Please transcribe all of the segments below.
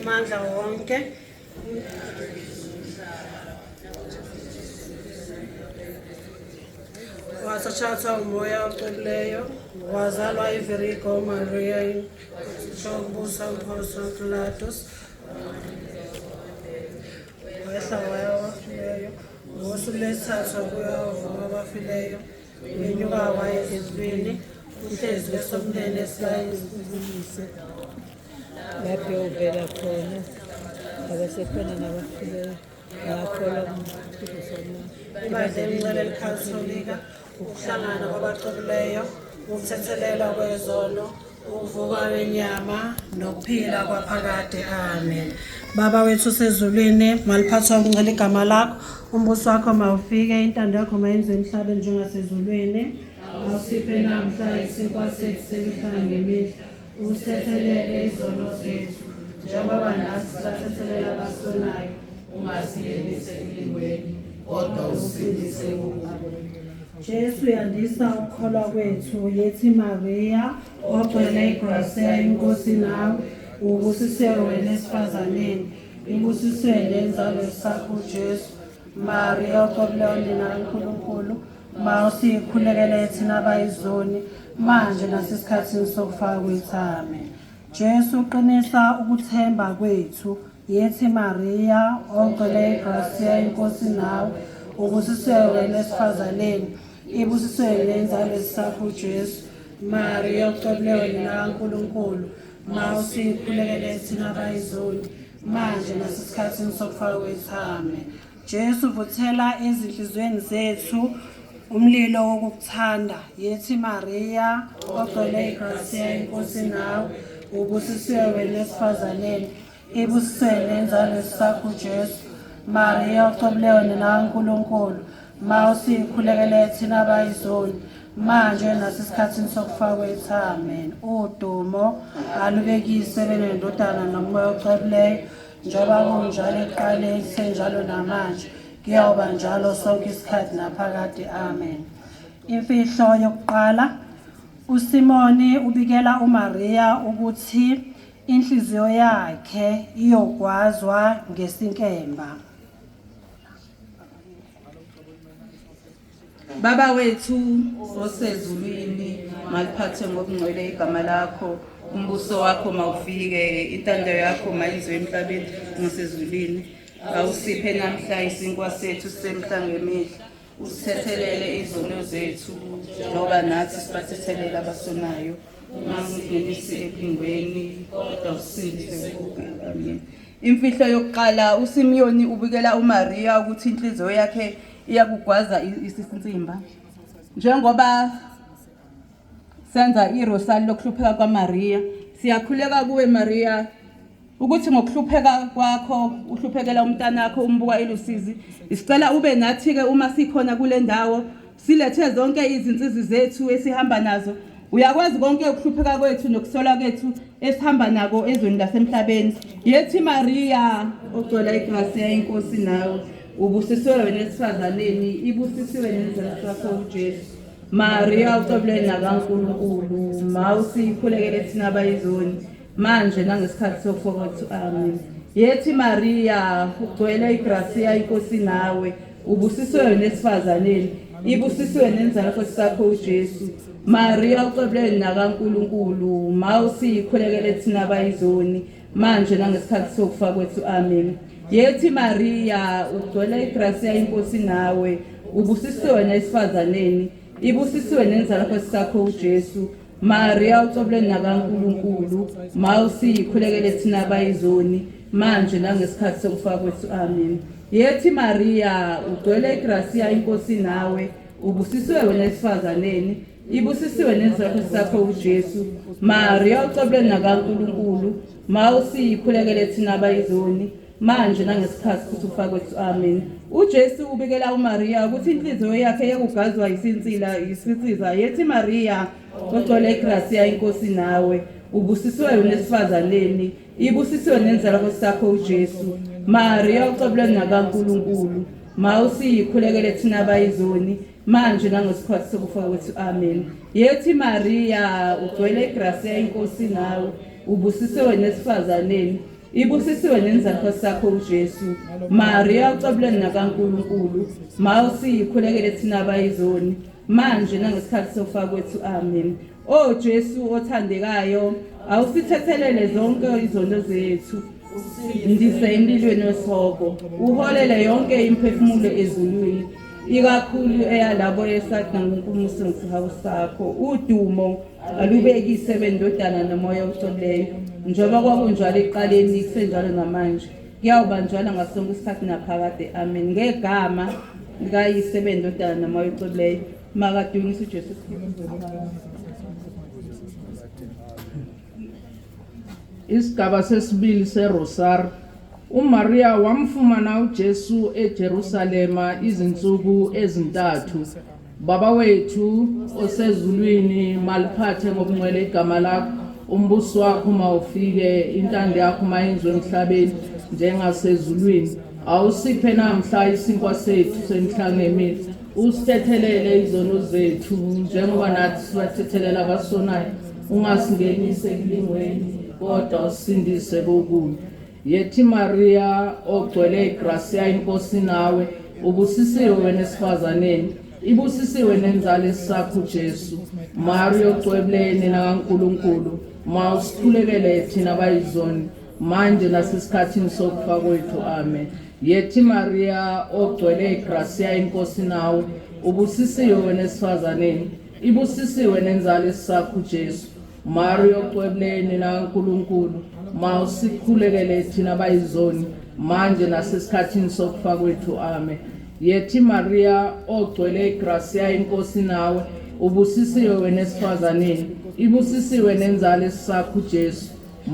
Mnimandla wonke. Wathathathwa umoya ocwebileyo, wazalwa iVirigo Maria, ukubusa uMphoso Pilatus, wehla waya kwabafileyo, ngosuku lwesithathu wabuya wavuka kwabafileyo, wenyuka waya ezulwini, uhlezi kwesokunene sikayise. Lapho uvela khona abasekhona nabafileyo ngakholwa Ibandla elincane eliKhatholika, ukuhlangana kwabaxubileyo, ukuthethelelwa kwezono, ukuvuka kwenyama nokuphila kwaphakade. Amen. Baba wethu osezulwini, maliphathwa ubungcwele igama lakho, umbuso wakho mawufike, intando yakho mayenziwe emhlabeni njengasezulwini. Awusiphe namhla isinkwa sethu semihla ngemihla, usithethelele izono zethu njengoba nathi sibathethelela abasonayo, Ungasingenisi ekulingweni, kodwa usindise kokubi. Jesu yandisa ukukholwa kwethu. Yethi Maria, ogcwele igrasia, iNkosi nawe, ubusisiwe wena esifazaneni, ibusisiwe nenzalo sakho uJesu. Maria ocwebileyo nina kaNkulunkulu, ma usikhulekele thina abayizoni, manje nasesikhathini sokufa kwethu. Amen. Jesu qinisa ukuthemba kwethu. Yethi Maria, ogcwele igrasia, iNkosi nawe, ubusisiwe wena esifazaneni, ibusisiwe nenzalo sakho uJesu. Maria ocwebileyo nina kaNkulunkulu, ma usikhulekele thina abayizoni, manje nasesikhathini sokufa kwethu. Amen. Jesu vuthela ezinhliziyweni zethu umlilo wokukuthanda. Yethi Maria, ogcwele igrasia, iNkosi nawe, ubusisiwe wena esifazaneni, ibusisiwe nenzalo sakho uJesu. Maria ocwebileyo nina kaNkulunkulu, ma usikhulekele thina abayizoni, manje nasesikhathini sokufa kwethu. Amen. Udumo alubekise benendodana nomoya ocwebileyo, njengoba kunjalo ekuqaleni senjalo namanje, kuyawuba njalo sonke isikhathi naphakade. Amen. Imfihlo yokuqala, uSimoni ubikela uMaria ukuthi inhliziyo yakhe iyogwazwa ngesinkemba. Baba wethu osezulwini, maliphathwe ngobungcwele igama lakho, umbuso wakho mawufike, intando yakho mayenziwe emhlabeni nasezulwini. Awusiphe namhla isinkwa sethu semhla ngemihla, usithethelele izono zethu njengoba nathi sibathethelela abasonayo, ungasingenisi ekulingweni, kodwa usisindise kokubi. Amen. Imfihlo yokuqala, uSimiyoni ubikela uMariya ukuthi inhliziyo yakhe iyakugwaza isisinsimba. Njengoba senza irosali lokuhlupheka kwaMariya, siyakhuleka kuwe Mariya ukuthi ngokuhlupheka kwakho uhluphekela umntanakho umbuka elusizi. Isicela ube nathi-ke uma sikhona kule ndawo, silethe zonke izinsizi zethu esihamba nazo. Uyakwazi konke ukuhlupheka kwethu nokusola kwethu esihamba nako ezweni lasemhlabeni. Yethi Mariya, ogcwele igrasiya, iNkosi nawe, ubusisiwe wena esifazaneni, ibusisiwe nenzalo sakho uJesu. Mariya ucebule nakaNkulunkulu, ma usikhulekele thina abayizoni, manje nangesikhathi sokufa kwethu. Amen. Yethi Mariya, ugcwele igrasiya, iNkosi nawe, ubusisiwe wena esifazaneni, ibusisiwe nenzalo sakho uJesu. Mariya ucebule nakaNkulunkulu, ma usikhulekele thina abayizoni, manje nangesikhathi sokufa kwethu. Amen. Yethi Mariya, ugcwele igrasiya, iNkosi nawe, ubusisiwe wena esifazaneni, ibusisiwe nenzalo sakho uJesu. Mariya ucebule nakaNkulunkulu, ma usikhulekele thina abayizoni, manje nangesikhathi sokufa kwethu. Amen. Yethi Mariya, ugcwele igrasiya, iNkosi nawe, ubusisiwe wena esifazaneni, ibusisiwe nenzalo sakho uJesu. Mariya ucebule nakaNkulunkulu, ma usikhulekele thina abayizoni, manje nangesikhathi sokufa kwethu. Amen. UJesu ubikela uMariya ukuthi inhliziyo yakhe yakugazwa isinsila isitsiza. Yethi Mariya, ogcwele igrasiya, iNkosi nawe, ubusisiwe wena esifazaneni, ibusisiwe nenzalo sakho uJesu. Mariya ucebule nakaNkulunkulu, ma usikhulekele thina abayizoni, manje nangesikhathi sokufa kwethu. Amen. Yethi Mariya, ugcwele igrasiya, iNkosi nawe, ubusisiwe wena esifazaneni, Ibusisiwe nenzalo sakho uJesu. Maria ucebuleni nakaNkulunkulu, mawusikhulekele thina abayizoni manje nangesikhathi sokufa kwethu. Amen. O Jesu othandekayo, awusithethelele zonke izono zethu, usindise emlilweni wesihogo, uholele yonke imiphefumulo ezulwini, ikakhulu eyalabo esadinga uNkulunkulu ngesihawu sakho. Udumo alubekise bendodana nomoya ocwebileyo, njengoba kwakunjalo ekuqaleni kusenjalo namanje, kuyawuba njalo ngasonke isikhathi naphakade. Amen. Ngegama likayise bendodana nomoya ocwebileyo, makadunyiswe uJesu Kristu. Isigaba sesibili seRosari. UMaria wamfumana uJesu eJerusalema izinsuku ezintathu. Baba wethu osezulwini, maliphathe ngobungcwele igama lakho, umbuso wakho mawufike, intando yakho mayenziwe emhlabeni njengasezulwini. Awusiphe namhla isinkwa sethu semihla ngemihla, usithethelele izono zethu njengoba nathi sibathethelela abasonayo, ungasingenisi ekulingweni kodwa usindise kokubi. Yethi Maria ogcwele igrasia, inkosi nawe, ubusisiwe wena esifazaneni, ibusisiwe nenzalo esakho uJesu. Maria ocwebuleni nakaNkulunkulu, mawusikhulekele thina bayizoni manje nasesikhathini sokufa kwethu. Amen. Yethi Maria ogcwele igrasia, inkosi nawe, ubusisiwe wena esifazaneni, ibusisiwe nenzalo esakho uJesu. Maria ocwebuleni nakaNkulunkulu, mawusikhulekele thina bayizoni manje nasesikhathini sokufa kwethu. Amen. Yethi Maria ogcwele igrasia, inkosi nawe, ubusisiwe wena esifazaneni, ibusisiwe nenzalo esakho uJesu.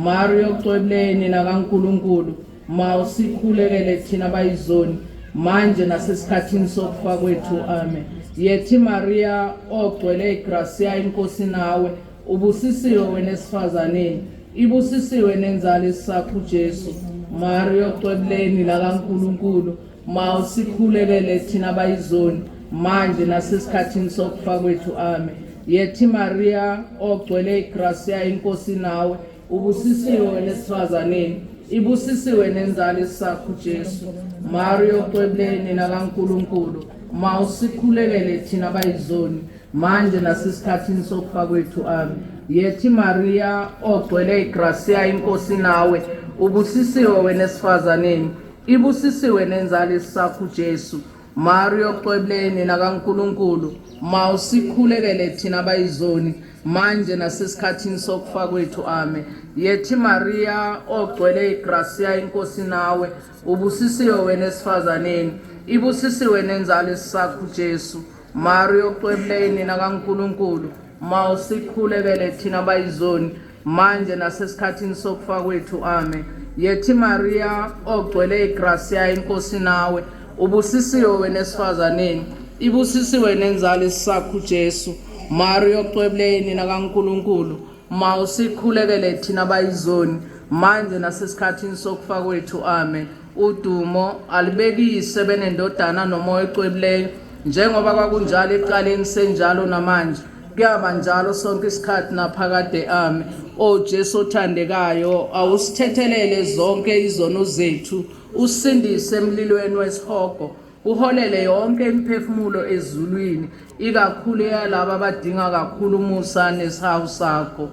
Maria ocwebuleni nakaNkulunkulu, mawusikhulekele thina bayizoni manje nasesikhathini sokufa kwethu. Amen. Yethi Maria ogcwele igrasia, inkosi nawe, ubusisiwe wena esifazaneni, ibusisiwe nenzalo esakho uJesu. Maria ocwebuleni lakaNkulunkulu, mawusikhulekele thina bayizoni manje nasesikhathini sokufa kwethu. Amen. Yethi Maria ogcwele igrasia, inkosi nawe, ubusisiwe wena esifazaneni, ibusisiwe nenzalo esakho uJesu. Maria ocwebuleni nakaNkulunkulu, mawusikhulekele thina bayizoni manje nasesikhathini sokufa kwethu. Amen. Yethi Maria ogcwele igrasia, inkosi nawe, ubusisiwe wena esifazaneni, ibusisiwe nenzalo esakho uJesu. Maria ocwebuleni nakaNkulunkulu, mawusikhulekele thina bayizoni manje nasesikhathini sokufa kwethu. Amen. Yethi Maria ogcwele igrasia, inkosi nawe, ubusisiwe wena esifazaneni, ibusisiwe nenzalo esakho uJesu. Maria ocwebuleni nakaNkulunkulu, mawusikhulekele thina bayizoni manje nasesikhathini sokufa kwethu. Amen. Yethi Maria ogcwele igrasia, inkosi nawe, ubusisiwe wena esifazaneni, ibusisiwe nenzalo esakho uJesu. Maria ocwebuleni nakaNkulunkulu, mawusikhulekele thina bayizoni manje nasesikhathini sokufa kwethu. Amen. Udumo alibekise benendodana nomoya ocwebileyo, njengoba kwakunjalo ekuqaleni senjalo namanje, kuyaba njalo sonke isikhathi naphakade. Amen. O Jesu othandekayo, awusithethelele zonke izono zethu, usindise emlilweni wesihogo, uholele yonke imiphefumulo ezulwini, ikakhulu eyalabo abadinga kakhulu umusa nesihawu sakho.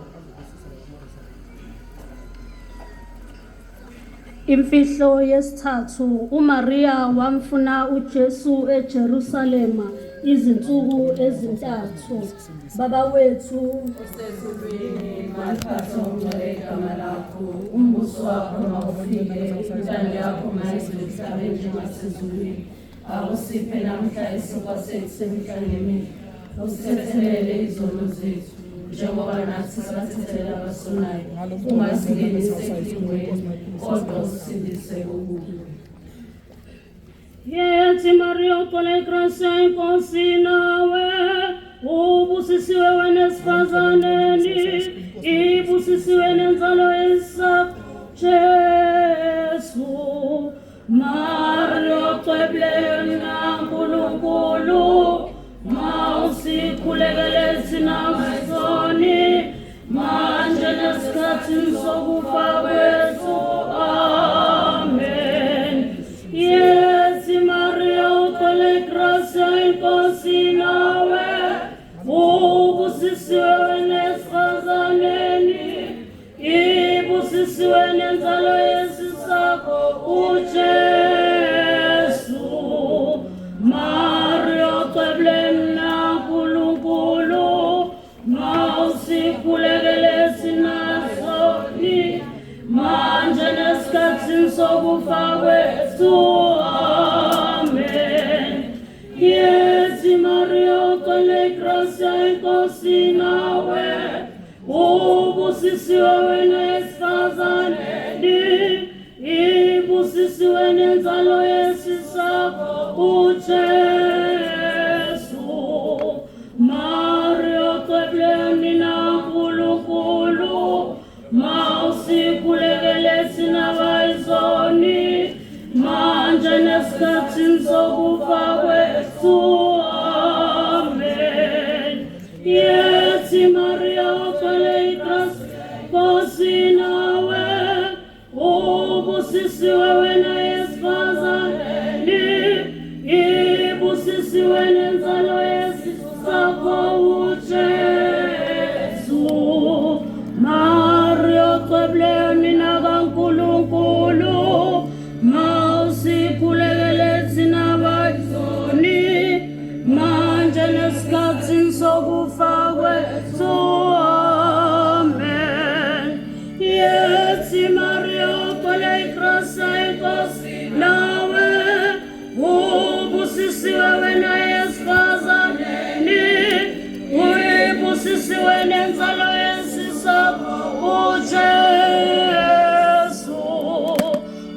Imfihlo yesithathu, uMaria wamfuna uJesu eJerusalema izinsuku ezintathu. Baba wethu osezulwini, maliphathwe ngcwele igama lakho, umbuso wakho mawufike, intando yakho mayenziwe emhlabeni njengasezulwini. Awusiphe namhla isinkwa sethu semihla ngemihla, usithethelele izono zethu njengoba nathi sibathethelela abasonayo, ungasingenisi ekulingweni kodwa usisindise kokubi. Yethi Maria ugcwele igrasia, inkosi nawe, ubusisiwe wena esifazaneni, ibusisiwe nenzalo esakho Jesu. Maria ocwebileyo naNkulunkulu, mawusikhulekele thina soni manje nesikhathini sokufa kwethu. nenzalo yesisu sakho uJesu. Maria ocwebileyo naNkulunkulu, mawusikhulekele sinasoni manje nesikhathini sokufa kwethu. Amen. Yethi Maria ogcwele igrasiya, iNkosi nawe, ubusisiwe wena esifazaneni, ibusisiwe nenzalo yesisu sakho uJesu. Maria ocwebileyo nina kaNkulunkulu, mawusikhulekele thina bayizoni manje nesikhathini sokufa kwethu. Amen. Yethi Maria ogcwele igrasi, Nkosi nawe, ubusisiwe wena esifazaneni, ibusisiwe nenzalo yesisu sakho uJesu. Maria ocwebileyo nina kaNkulunkulu, mawusikhulekele thina bayizoni manje nesikhathini sokufa kwethu. Amen. Yethi Maria ogcwele igrasiya, iNkosi nawe, ubusisiwe wena esifazaneni, uyibusisiwe nenzalo yesisu sakho uJesu.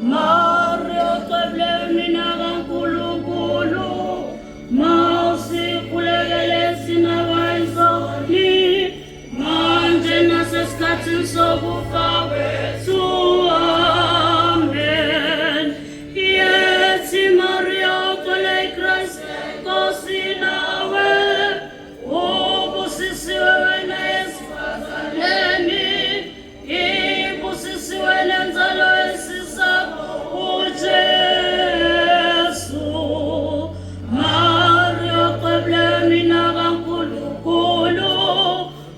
Maria ocwebileyo nina kaNkulunkulu, mawusikhulekele thina bayizoni manje nasesikhathini sokufa kwethu. Amen. Yethi Maria ogcwele igrasiya, Nkosi nawe, ubusisiwe wena esifazaneni, ibusisiwe nenzalo yesisu sakho uJesu. Maria ocwebileyo nina kaNkulunkulu,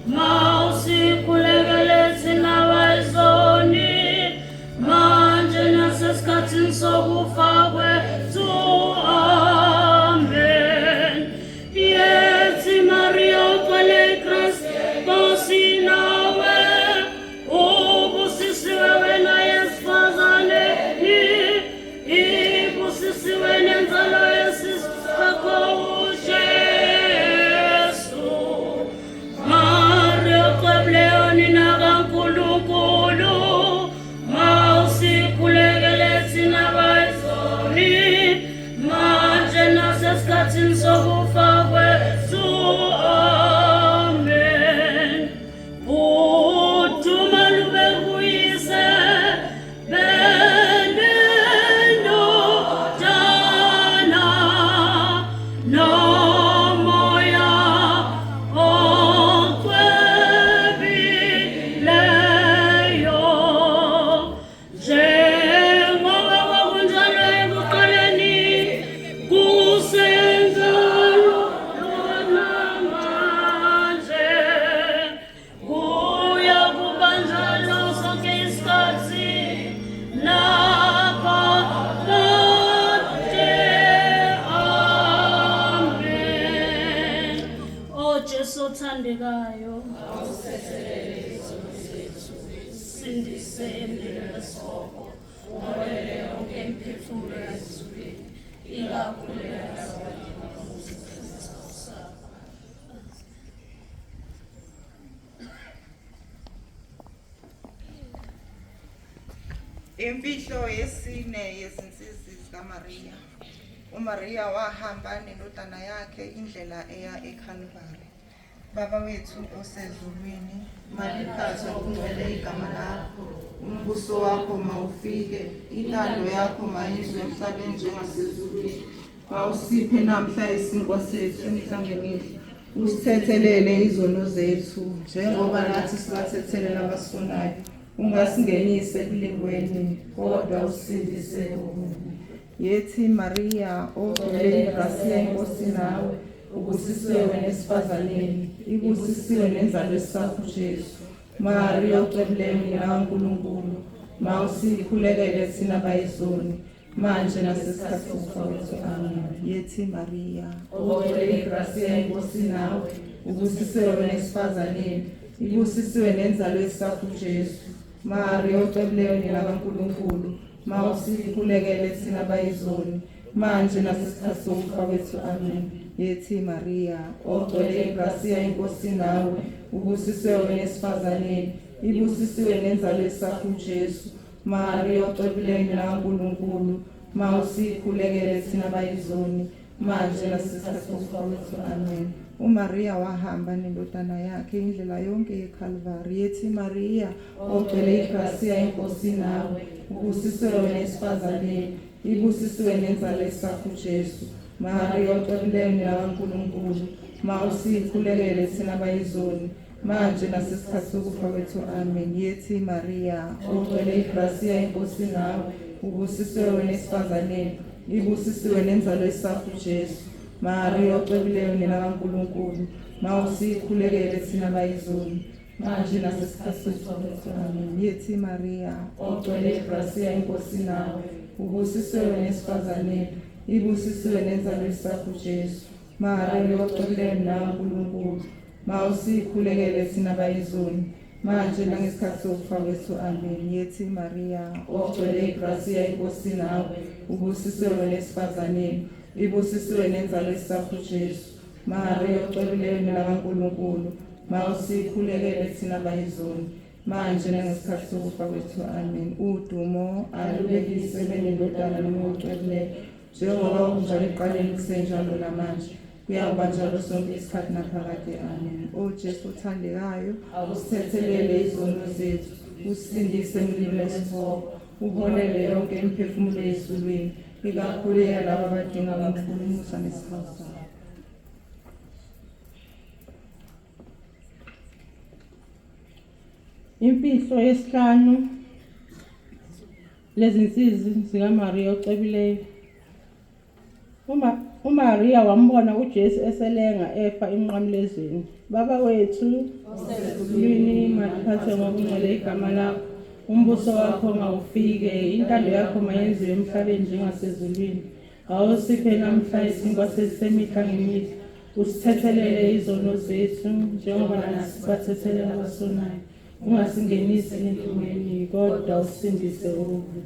mawusikhulekele thina bayizoni manje nasesikhathini sokufa kwethu. Amen. Yethi Maria ogcwele igrasiya, Nkosi nawe, ubusisiwe wena esifazaneni, ibusisiwe nenzalo yesisu sakho uJesu. Maria ocwebileyo nina kaNkulunkulu, mawusikhulekele thina bayizoni manje nasesikhathini sokufa kwethu. Amen. Udumo lube kuYise neNdodana noMoya oCwebileyo, njengoba kwakunjalo ekuqaleni, kusenjalo namanje, kuya kuba njalo sonke isikhathi naphakade. Amen. O Jesu othandekayo, sindise emlilweni wesihogo, uholele yonke imiphefumulo ezulwini, ikakhulu labo. Imfihlo yesine yezinsizi zikaMariya. UMariya wahamba nendodana yakhe indlela eya eKalvari. Baba wethu osezulwini, maliphathwe ngokungcwele igama lakho. Umbuso wakho mawufike, intando yakho mayenziwe emhlabeni njengasezulwini. Mawusiphe namhla isinkwa sethu imihla ngemihla. Usithethelele izono zethu njengoba nathi sibathethelela abasonayo. Ungasingenisi ekulingweni, kodwa usindise kokubi. Yethi Mariya, ogcwele igrasiya, iNkosi nawe, ubusisiwe wena esifazaneni, ibusisiwe nenzalo yesisu sakho uJesu. Mariya ocwebileyo nina kaNkulunkulu, Mawusikhulekele thina bayizoni manje nasesikhathi sokufa kwethu. Amen. Yethi Maria, Ogcwele igrasiya iNkosi nawe, ubusisiwe wena esifazaneni, ibusisiwe nenzalo yesakho uJesu. Maria ocebileyo nina kaNkulunkulu, mawusikhulekele thina bayizoni manje nasesikhathi sokufa kwethu. Amen. Yethi Maria, Ogcwele igrasiya iNkosi nawe, ubusisiwe wena esifazaneni, ibusisiwe nenzalo yesakho uJesu. Maria ocebileyo nina kaNkulunkulu, mawusikhulekele thina bayizoni manje nasesikhathi sokufa kwethu. Amen. uMaria wahamba nendodana yakhe indlela yonke yeKalvari. Yethi Maria, Ogcwele igrasiya iNkosi nawe, ubusisiwe wena esifazaneni, ibusisiwe nenzalo yesakho uJesu. Maria ocebileyo nina kaNkulunkulu, mawusikhulekele thina bayizoni manje nasesikhathi sokufa kwethu. Amen. Yethi Maria, Ogcwele igrasiya iNkosi nawe, ubusisiwe wena esifazaneni, ibusisiwe nenzalo yesakho uJesu. Maria ocebileyo nina kaNkulunkulu, mawusikhulekele thina bayizoni manje nasesikhathi sokufa kwethu. Amen. Yethi Maria, Ogcwele igrasiya iNkosi nawe, ubusisiwe wena esifazaneni, ibusisiwe nenzalo yesakho uJesu. Maria ocebileyo nina kaNkulunkulu, mawusikhulekele thina bayizoni manje nangesikhathi sokufa kwethu. Amen. Yethi Maria, Ogcwele igrasiya iNkosi nawe, ubusisiwe wena esifazaneni, ibusisiwe nenzalo yesakho uJesu. Maria ocebileyo nina kaNkulunkulu, mawusikhulekele thina bayizoni manje nangesikhathi sokufa kwethu. Amen. Udumo alubekise benendodana noMoya oCwebileyo, njengoba kunjalo ekuqaleni kusenjalo namanje, kuyakuba njalo sonke isikhathi naphakade. Amen. O Jesu othandekayo, Awusithethelele izono zethu, usisindise emlilweni wesihogo, uholele yonke imiphefumulo ezulwini, ikakhulu yalabo abadinga kakhulu umusa nesihawu sakho. Imfihlo yesihlanu lezinsizi zikaMariya ocebileyo. Uma uMariya wambona uJesu eselenga efa emnqamlezweni. Baba wethu osezulwini, maliphathwe ngokungcwele igama lakho. Umbuso wakho mawufike, intando yakho mayenziwe emhlabeni njengasezulwini. Awusiphe namhla isinkwa sethu semihla ngemihla. Usithethelele izono zethu njengoba nathi sibathethelela abasonayo. Ungasingenisi enhlungweni kodwa usindise okubi.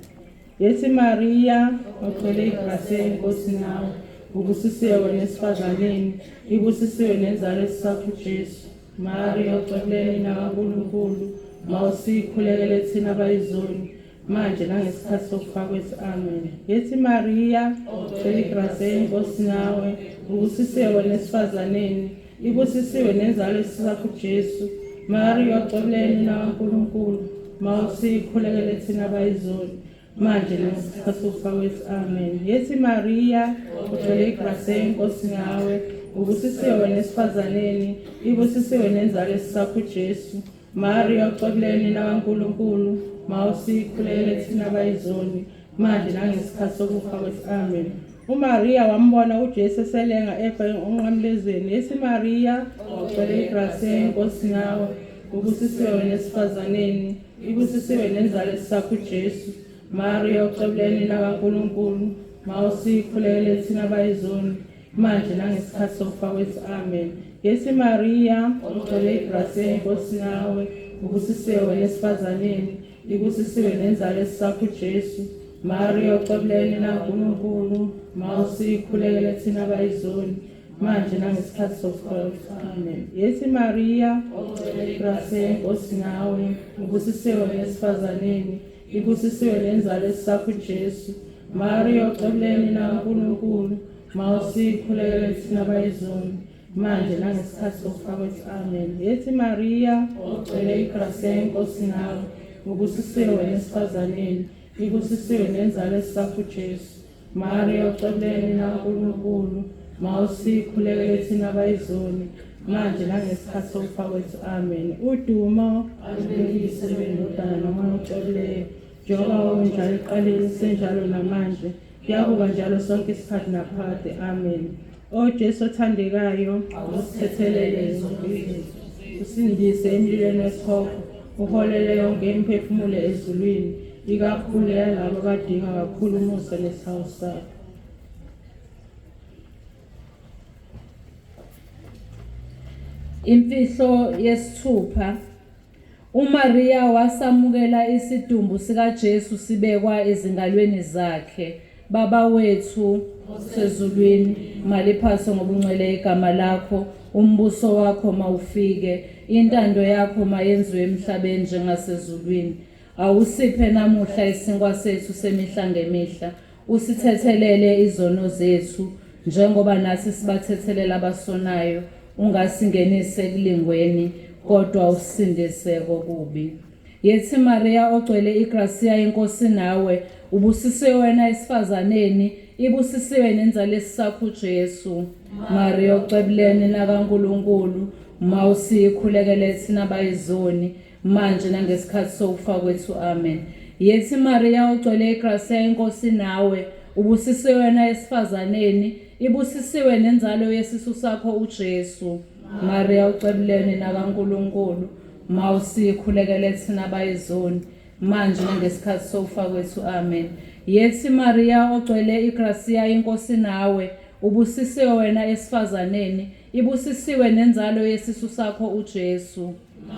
Yethi Maria, ogcwele igrasiya iNkosi nawe, ubusisiwe wena esifazaneni, ibusisiwe nenzalo yesakho uJesu. Maria ocwebileyo nina kaNkulunkulu, mawusikhulekele thina abayizoni manje nangesikhathi sokufa kwethu. Amen. Yethi Maria, ogcwele igrasiya iNkosi nawe, ubusisiwe wena esifazaneni, ibusisiwe nenzalo yesakho uJesu. Maria ocwebileyo nina kaNkulunkulu, mawusikhulekele thina abayizoni manje nangesikhathi sokufa kwethu. Amen. Yethi Maria, ogcwele igrasiya iNkosi nawe, ubusisiwe wena esifazaneni, ibusisiwe nenzalo yesakho uJesu. Maria ocwebileyo nina kaNkulunkulu, mawusikhulekele thina abayizoni manje nangesikhathi sokufa kwethu. Amen. uMariya wambona uJesu eselenga efa enqamlezweni. Yethi Maria, ogcwele igrasiya iNkosi nawe, ubusisiwe wena esifazaneni, ibusisiwe nenzalo yesakho uJesu. Maria ocwebileyo nina kaNkulunkulu, mawusikhulekele thina abayizoni manje nangesikhathi sokufa kwethu. Amen. Yethi Maria, ogcwele igrasiya iNkosi nawe, ubusisiwe wena esifazaneni, ibusisiwe nenzalo yesakho uJesu. Maria ocwebileyo nina kaNkulunkulu, mawusikhulekele thina abayizoni manje nangesikhathi sokufa kwethu. Amen. Yethi Maria, ogcwele igrasiya iNkosi nawe, ubusisiwe wena esifazaneni, ibusisiwe nenzalo yesakho uJesu. Maria ocwebileyo nina kaNkulunkulu, mawusikhulekele thina abayizoni manje nangesikhathi sokufa kwethu. Amen. Yethi Maria, ogcwele igrasiya iNkosi nawe, ubusisiwe wena esifazaneni, ibusisiwe nenzalo yesakho uJesu. Maria ocwebileyo nina kaNkulunkulu, mawusikhulekele thina abayizoni manje nangesikhathi sokufa kwethu. Amen. Udumo alubekise lwendodana noMoya oCwebileyo, njengoba kunjalo ekuqaleni senjalo namanje, kuyakuba njalo sonke isikhathi naphakade. Amen. O Jesu othandekayo, usithethelele izono zethu, usindise emlilweni wesihogo, uholele yonke imiphefumulo ezulwini, Ikakhulu yalabo abadinga kakhulu umusa nesihawu sakho. Imfihlo yesithupha, uMariya wasamukela isidumbu sikaJesu sibekwa ezingalweni zakhe. Baba wethu osezulwini, maliphathwe ngobungcwele igama lakho, umbuso wakho mawufike, intando yakho mayenziwe emhlabeni njengasezulwini. Awusiphe namuhla isinkwa sethu semihla ngemihla, usithethelele izono zethu njengoba nathi sibathethelela abasonayo, ungasingenisi ekulingweni, kodwa usisindise kokubi. Yethi Maria ogcwele igrasiya, iNkosi nawe, ubusisiwe wena esifazaneni, ibusisiwe nenzalo yesisakho uJesu. Maria ocebuleni nakaNkulunkulu, mawusikhulekele thina bayizoni, manje nangesikhathi sokufa kwethu. Amen. Yethi Maria ogcwele igrasiya, iNkosi nawe, ubusisiwe wena esifazaneni, ibusisiwe nenzalo yesisu sakho uJesu. Maria ucebuleni nakaNkulunkulu, mawusikhulekele thina bayizoni, manje nangesikhathi sokufa kwethu. Amen. Yethi Maria ogcwele igrasiya, iNkosi nawe, ubusisiwe wena esifazaneni, ibusisiwe nenzalo yesisu sakho uJesu.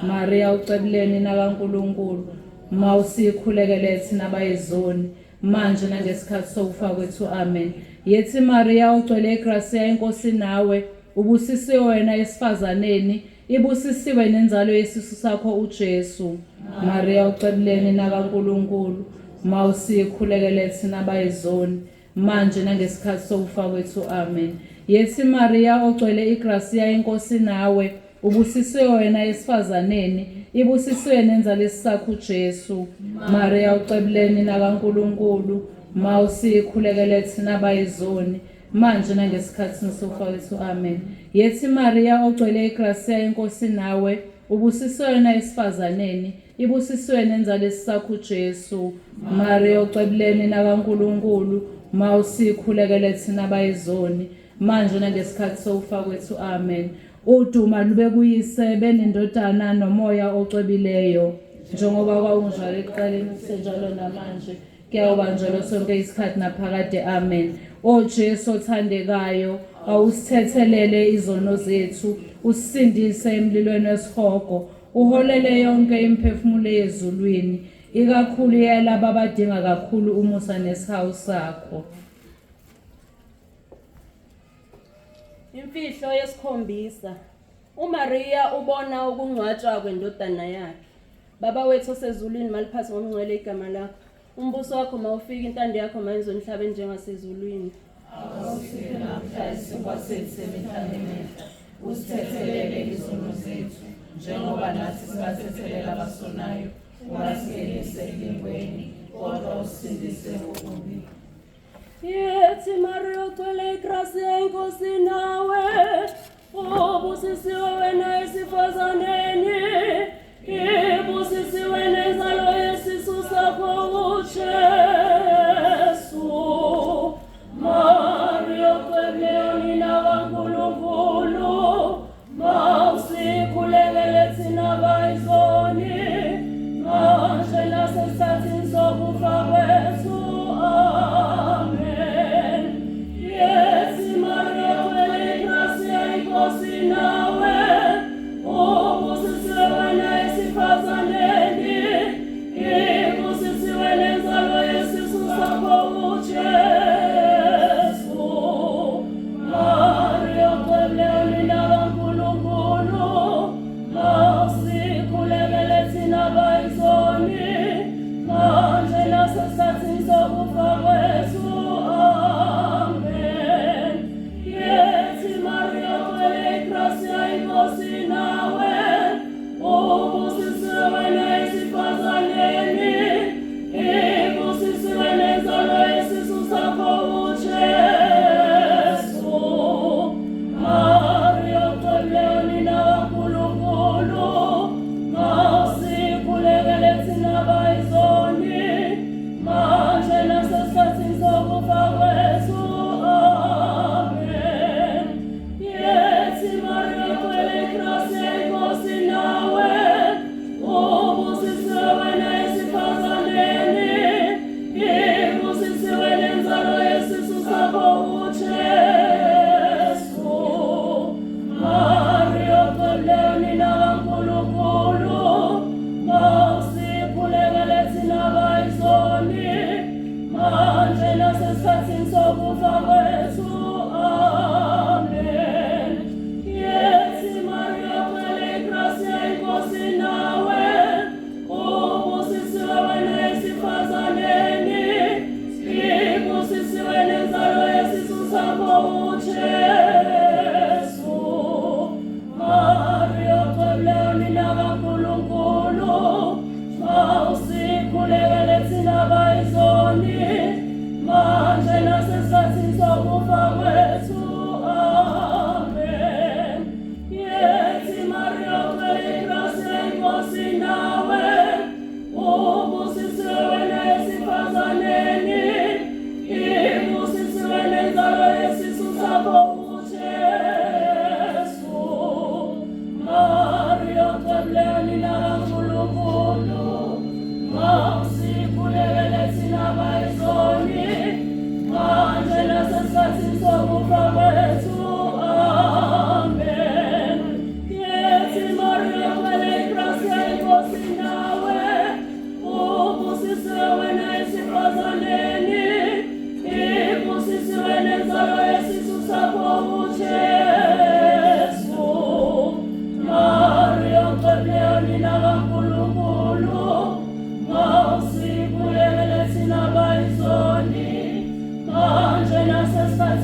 Maria ucebuleni nakaNkulunkulu, mawusikhulekele thina bayizoni, manje nangesikhathi sokufa kwethu. Amen. Yethi Maria ogcwele igrasiya, iNkosi nawe, ubusisiwe wena esifazaneni, ibusisiwe nenzalo yesisu sakho uJesu. Maria ucebuleni nakaNkulunkulu, mawusikhulekele thina bayizoni, manje nangesikhathi sokufa kwethu. Amen. Yethi Maria ogcwele igrasiya, iNkosi nawe, ubusisiwe wena esifazaneni, ibusisiwe nenzalo yesisakho uJesu. Maria ucebuleni nakaNkulunkulu, mawusikhulekele thina bayizoni, manje nangesikhathi sokufa kwethu. Amen. Yethi Maria ogcwele igrasiya, iNkosi nawe, ubusisiwe wena esifazaneni, ibusisiwe nenzalo yesisakho uJesu. Maria ucebuleni nakaNkulunkulu, mawusikhulekele thina bayizoni, manje nangesikhathi sokufa kwethu. Amen. Uduma lube kuyise benendodana nomoya ocwebileyo, njengoba kwakunjalo ekuqaleni kusenjalo namanje, kuyawuba njalo sonke isikhathi naphakade. Amen. O Jesu othandekayo, awusithethelele izono zethu, usisindise emlilweni wesihogo, uholele yonke imiphefumulo yezulwini, ikakhulu yalabo abadinga kakhulu umusa nesihawu sakho. Imfihlo yesikhombisa, uMariya ubona ukungcwatshwa kwendodana yakhe. Baba wethu osezulwini, maliphathwe ngobungcwele igama lakho, umbuso wakho mawufike, intando yakho mayenziwe emhlabeni njengasezulwini. Awusiphe namhla isinkwa sethu semihla ngemihla, usithethelele izono zethu njengoba nathi sibathethelela abasonayo, ungasingenisi ekulingweni, kodwa usisindise kokubi. Yethi Maria ugcwele igrasiya, iNkosi nawe, ubusisiwe wena esifazaneni, ibusisiwe nenzalo yesisu sakho uJesu. Maria ugcwele unina kaNkulunkulu, mawusikhulekele thina bayizoni, manje nasesikhathini sokufa kwethu. Amen. Yethi Maria ugcwele igrasiya, iNkosi nawe, ubusisiwe wena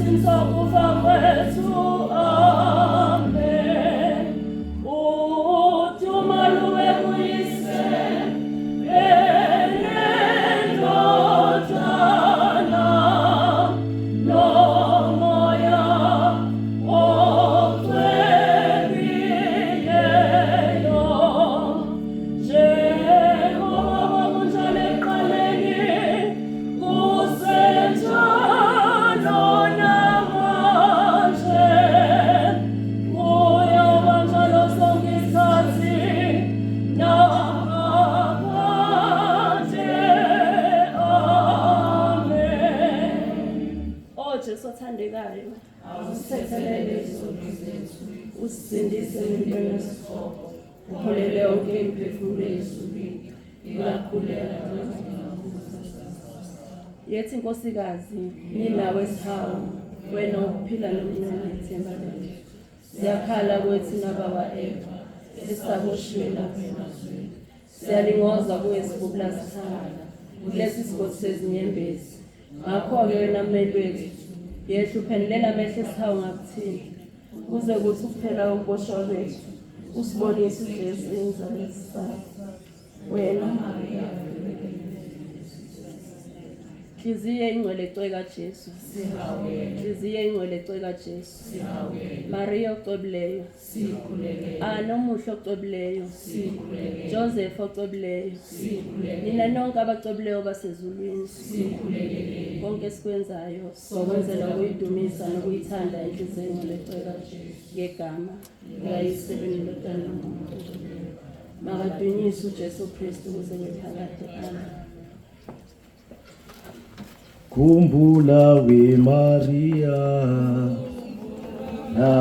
Nasesikhathini sokufa kwethu. Amen. Udumo lube kuyise, eNdodana, noMoya oCwebileyo, njengoba kwakunjalo ekuqaleni, kusenjalo namanje, kuyoba njalo sonke isikhathi, naphakade. Amen. O Jesu othandekayo, Awusithethelele izono zethu, usisindise emlilweni wesihogo, uholele yonke imiphefumulo ezulwini, ikakhulu Yethi nkosikazi, nina wesihawu, wena ukuphila nomnene ithemba lethu. Siyakhala kuwe thina bakwa-Eva, esisaboshiwe lapha emazweni. Siyalingoza kuwe sibubula sikhala, kulesi sigodi sezinyembezi. Ngakho-ke wena mmeli wethu, yehla uphendulela amehlo esihawu ngakuthina, kuze kuthi ukuphela kokuboshwa kwethu, usibonise uJesu inzalo yesifazane. Wena Nhliziyo engcwele cweka Jesu. Nhliziyo engcwele cweka Jesu. Maria ocwebileyo. Ana omuhle ocwebileyo. Joseph ocwebileyo. Nina nonke abacwebileyo basezulwini. Konke esikwenzayo sokwenzela ukuyidumisa nokuyithanda inhliziyo engcwele cweka Jesu. Ngegama likaYise neNdodana noMoya oNgcwele. Makadunyiswe uJesu Kristu kuze kube phakade. Amen. Khumbula we Maria.